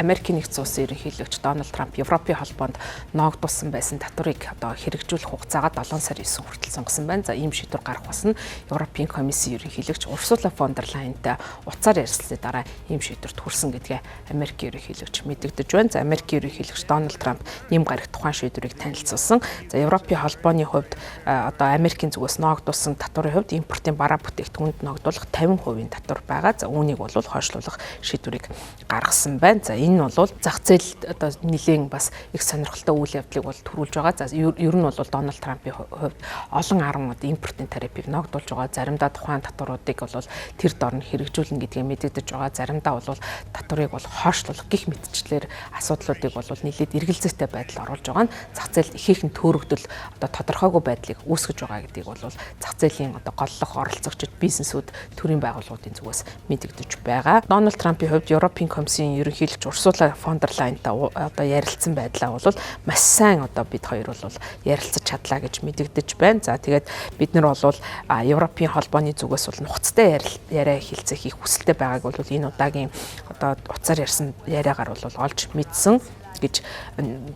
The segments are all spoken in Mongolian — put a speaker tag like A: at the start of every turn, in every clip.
A: Америкийн нэгдсэн улсын ерөнхийлөгч Дональд Трамп Европын холбоонд ноогдуулсан байсан татварыг одоо хэрэгжүүлэх хугацаагаа 7 сарын 9 хүртэл сунгасан байна. За, ийм шийдвэр гарах болсон Европын комиссийн ерөнхийлөгч Урсула фон дер Лайентай утсаар ярилцсаны дараа ийм шийдвэрт хүрсэн гэдгээ Америкийн ерөнхийлөгч мэдэгдэж байна. За, Америкийн ерөнхийлөгч Дональд Трамп нэм гарагт тухайн шийдвэрийг танилцуулсан. За, Европын холбооны хувьд одоо Америкийн зүгээс ноогдуулсан татварын хувьд импортын бараа бүтээгдэхүүнд ноогдуулах 50% татвар байгаа. За, үүнийг бол хойшлуулах шийдвэрийг гаргасан байна. За, энэ нь бол зах зээлд одоо нэлээн бас их сонирхолтой үйл явдлыг бол төрүүлж байгаа. За, ер нь бол Дональд Трампын хувьд олон арван одоо импортын тарифыг ноогдуулж байгаа. Заримдаа тухайн татваруудыг бол тэр дор нь хэрэгжүүлнэ гэдгээ мэдэгдэж байгаа. Заримдаа бол татварыг бол хойшлуулах гэх мэтчлэр асуудлуудыг бол нэлээд эргэлзээтэй байдал оруулж байгаа нь зах зээлд ихээхэн төөрөгдөл, одоо тодорхойгүй байдлыг үүсгэж байгаа гэдгийг бол зах зээлийн одоо голлох оролцогчид, бизнесүүд, төрийн байгууллагуудын зүгээс мэдэгдэж байгаа. Дональд Трампын хувьд Европын комиссийн ерөнхийлөгч Урсула фон дер Лайентай одоо ярилцсан байдлаа бол маш сайн одоо бид хоёр бол ярилцаж чадлаа гэж мэдэгдэж байна. За, тэгээд бид нар бол Европын холбооны зүгээс бол нухацтай яриа хэлцээ хийх хүсэлтэй байгааг бол энэ удаагийн одоо утсаар ярьсан яриагаар бол олж мэдсэн гэж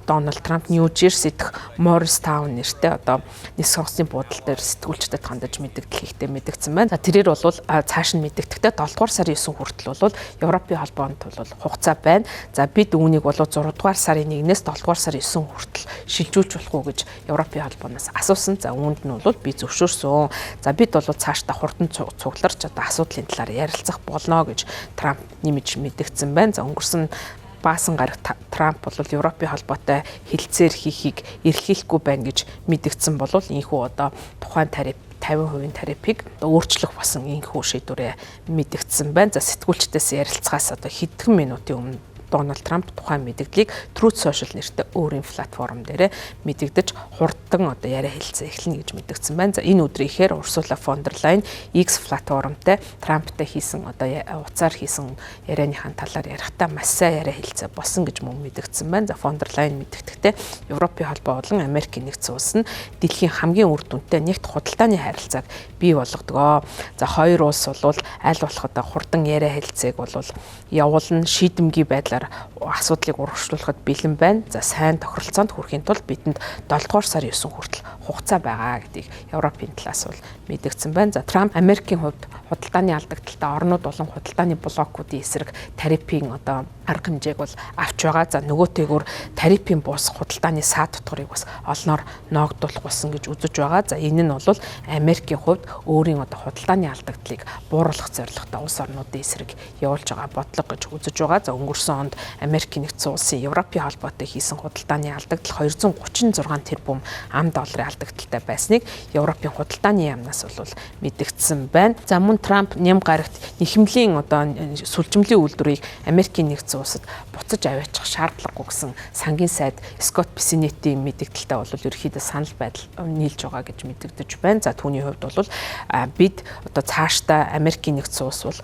A: Дональд Трамп Нью Жерси дэх Морристаун нэртэй одоо нисэх онгоцны буудал дээр сэтгүүлчдэд хандаж мэдэгдэл хийхдээ мэдэгдсэн байна. За, тэрээр бол цааш нь мэдэгдэхдээ 7 дугаар сарын 9 хүртэл бол Европын холбоонд бол хугацаа байна. За, бид үүнийг бол 6 дугаар сарын 1-ээс 7 дугаар сарын 9 хүртэл шилжүүлж болох уу гэж Европын холбооноос асуусан. За, үүнд нь бол би зөвшөөрсөн. За, бид бол цаашдаа хурдан цугларч одоо асуудлын талаар ярилцах болно гэж Трамп нэмж мэдэгдсэн байна. За, өнгөрсөн баасан гарагт Трамп бол Европын холбоотой хэлцээр хийхийг эрхлүүлэхгүй байна гэж мэдэгдсэн бол ийнхүү одоо тухайн тариф 50% тарифыг өөрчлөх болсон ийнхүү шийдвэрээ мэдэгдсэн байна. За, сэтгүүлчдээс ярилцахаас одоо хэдхэн минутын өмнө Дональд Трамп тухайн мэдэгдлийг Truth Social нэртэй өөрийн платформ дээр мэдэгдэж, хурдан одоо яриа хэлцээ эхэлнэ гэж мэдэгдсэн байна. За, энэ өдрийнхээр Урсула фон дер Лайн X платформтой Трамптай хийсэн одоо утсаар хийсэн ярианыхаа талаар ярихдаа маш сайн яриа хэлцээ болсон гэж мөн мэдэгдсэн байна. За, фон дер Лайн мэдэгдэхдээ Европын холбоо болон Америкийн нэгдсэн улс нь дэлхийн хамгийн үр дүнтэй нэгт худалдааны харилцааг бий болгодог. За, хоёр улс бол аль болох одоо хурдан яриа хэлцээг бол явуулна, шийдэмгий байдлаар асуудлыг урагшлуулахад бэлэн байна. За, сайн тохиролцоонд хүрэхийн тулд бидэнд 7 дугаар сарын 9 хүртэл хугацаа байгаа гэдгийг Европын талаас бол мэдэгдсэн байна. За, Трамп Америкийн хувьд худалдааны алдагдaltaй орнууд болон худалдааны блокуудын эсрэг тарифын одоо арга хэмжээг бол авч байгаа. За, нөгөөтэйгүр тарифын бус худалдааны саад татварыг бас олноор ноогдуулах болсон гэж үзэж байгаа. За, энэ нь бол Америкийн хувьд өөрийн одоо худалдааны алдагдлыг бууруулах зорилготой улс орнуудын эсрэг явуулж байгаа бодлого гэж үзэж байгаа. За, өнгөрсөн онд Америкийн нэгдсэн улсын Европын холбоотой хийсэн худалдааны алдагдал 236 тэрбум ам долларын алдагдaltaй байсныг Европын худалдааны яамнаас бол мэдэгдсэн байна. За, мөн Трамп ням гарагт нэхэмлийн одоо сүлжимлийн үйлдвэрийг Америкийн нэгдсэн улсад буцаж аваачих шаардлагагүй гэсэн сангийн сайд Скотт Бесенетийн мэдэгдэлтэй бол ерөнхийдөө санал байдал нийлж байгаа гэж мэдэгдэж байна. За, түүний хувьд бол бид одоо цаашдаа Америкийн нэгдсэн улс бол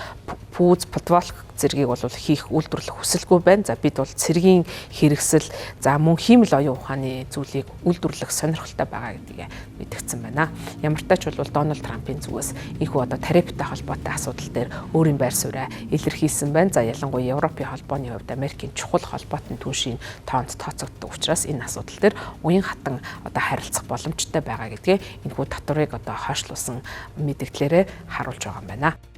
A: пүүз, подволк зэргийг бол хийх, үйлдвэрлэх хүсэлгүй байна. За, бид бол цэргийн хэрэгсэл, за мөн хиймэл оюун ухааны зүйлийг үйлдвэрлэх сонирхолтой байгаа гэдгийг мэдэгдсэн байна. Ямар ч бол Дональд Трампын зүгээс ийнхүү одоо тарифтай холбоотой асуудал дээр өөрийн байр сууриа илэрхийлсэн байна. За, ялангуяа Европын холбооны хувьд Америкийн чухал холбоотын түншийн тоонд тооцогддог учраас энэ асуудал дээр уян хатан одоо харилцах боломжтой байгаа гэдгээ энэхүү татварыг одоо хойшлуулсан мэдэгдлээрээ харуулж байгаа юм байна.